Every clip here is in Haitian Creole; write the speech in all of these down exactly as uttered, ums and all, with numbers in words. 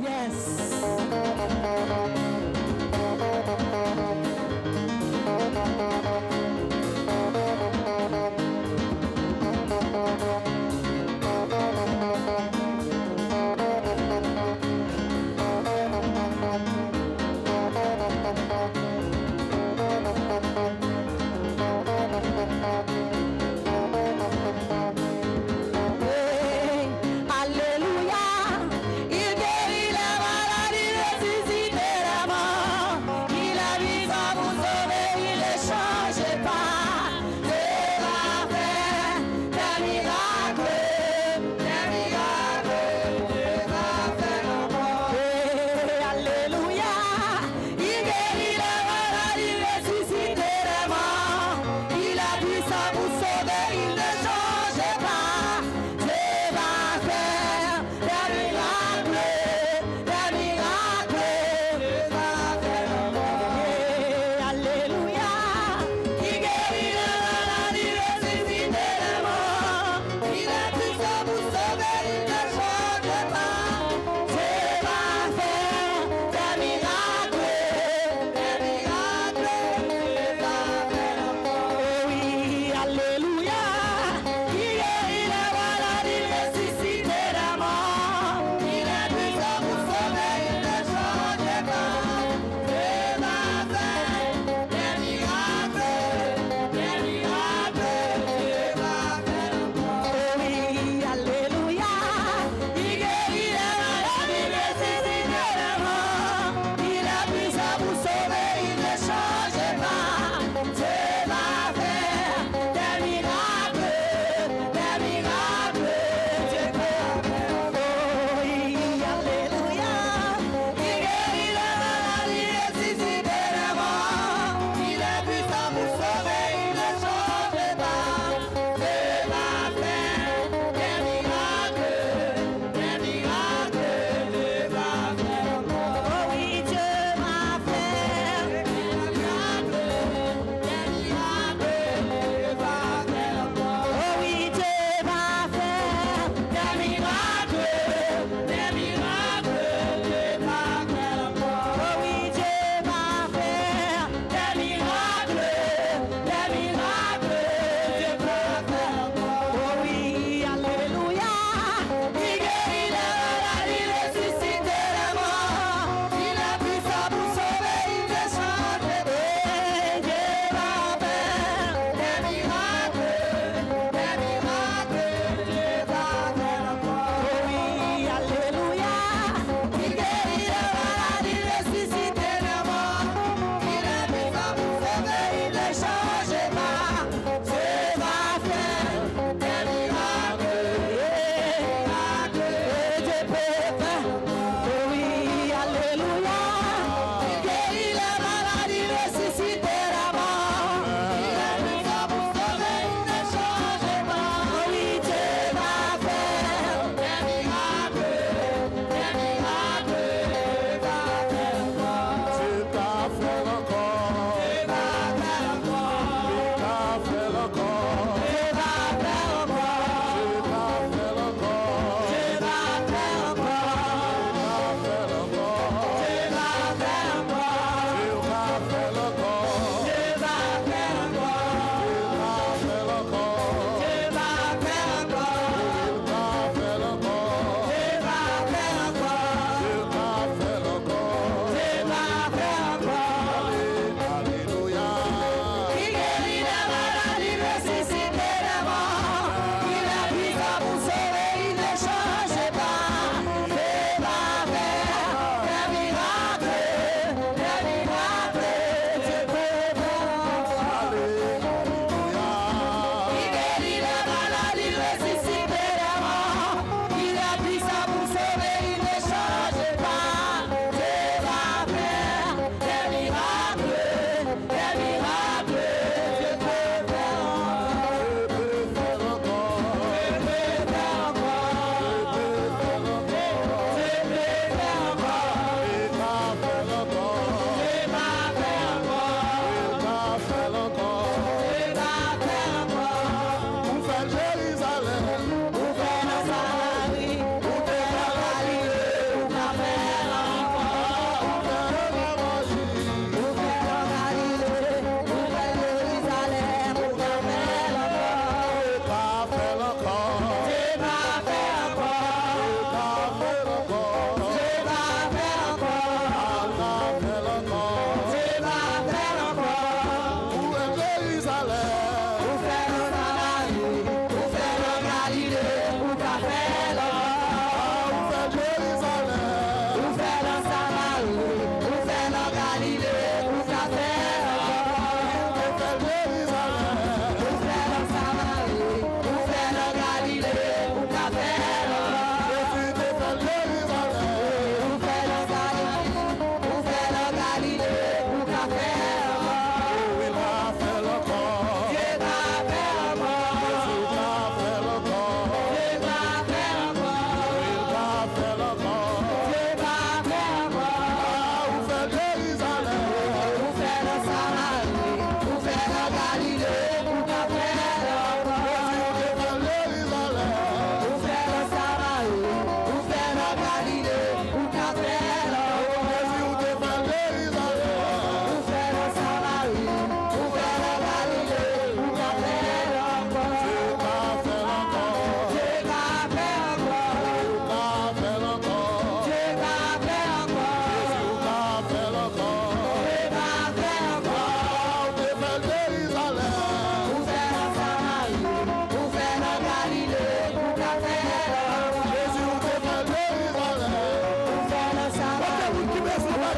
Yes. Hey, alelouya, il guérit les malades, il ressuscite les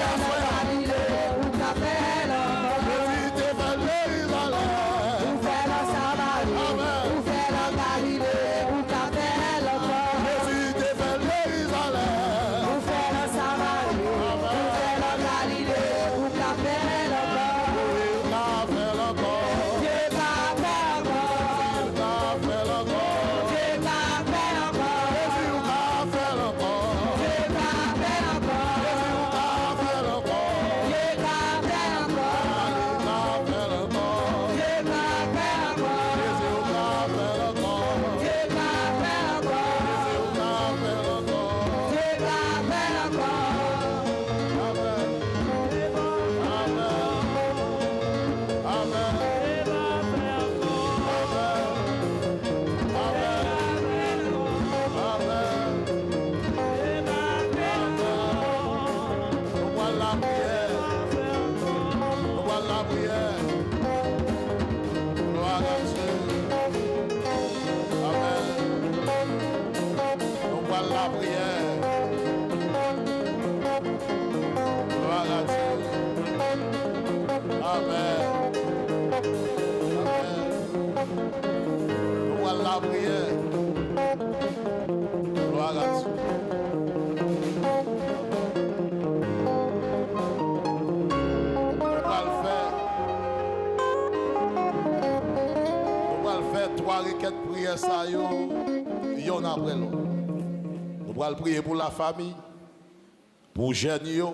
Galile, ou ka fè l ankò. Jezi te fè l Jerizalèm. Ou fè l an Samari, amèn, ou fè l an Galile, ou ka fè l ankò. Jezi te fè l Jerizalèm. Ou fè l an Samari, amèn, ou fè l an Galile, ou ka fè l ankò. Wi, ou ka fè l ankò. Dye ka fè l ankò. Ou ka fè l ankò. Dye ka fè l ankò. Jezi, ou ka fè l ankò. Dye ka fè l ankò. Jezi, ou ka fè l ankò. Dye ka fè l ankò. Ou ka fè l ankò. Dye ka fè l ankò. Jezi, ou ka fè l ankò. Dye ka fè l ankò. Jezi, ou ka fè l ankò. Dye ka fè l ankò. Amèn. Amèn. Amèn. Amèn. Amèn. Amèn. Amèn. Nou pral lapriyè. Nou pral lapriyè. Glwa a Dye. Amèn. Nou pral lapriyè. Glwa a Dye. Amèn. Amèn. Nou pral lapriyè. Glwa a Dye. Nou pral fè, nou pral fè twa rekèt priyè sa yo, yonn aprè lòt. Nou pral priye pou lafanmi, pou jèn yo.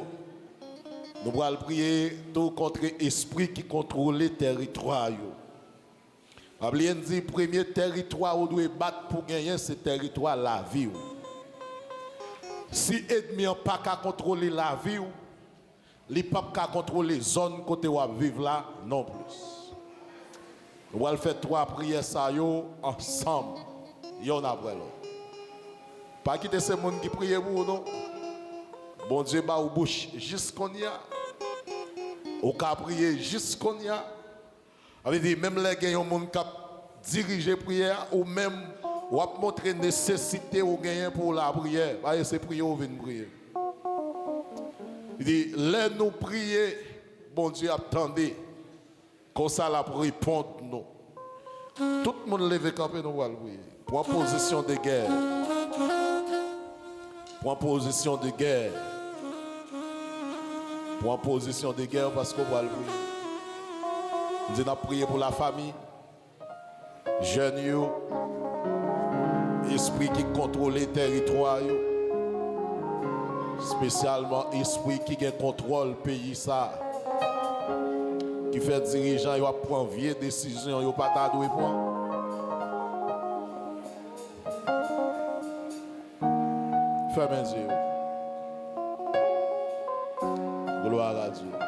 Nou pral priye tou kont espri ki kontwole tèritwa yo. Pa bliye n di, premye tèritwa ou dwe bat pou genyen, se tèritwa lavi w. Si ènmi an pa ka kontwole lavi w, li p ap ka kontwole zòn kote w ap viv la nonplis. Nou pral fè twa priyè sa yo ansanm, yonn aprè lòt. Pa kite se moun ki priye pou ou, non. Bondye ba ou bouch jis kounye a. Ou ka priye jis kounye a. Sa vle di, menm lè gen yon moun k ap dirije priyè a, ou menm, w ap montre nesesite ou genyen pou w lapriyè. Pa se priye ou vin priye. Li di, lè nou priye, Bondye ap tande. Konsa, l ap reponn nou. Tout moun leve kanpe, nou pral priye. Pran pozisyon de gè. Pran pozisyon de gè. Pran pozisyon de gè paske w pral priye. M di n ap priye pou lafanmi, jèn yo, espri ki kontwole tèritwa yo, espesyalman espri ki gen kontwòl peyi sa a, ki fè dirijan yo ap pran vye desizyon yo pa ta dwe pran. Fèmen zye w. Glwa a Dye.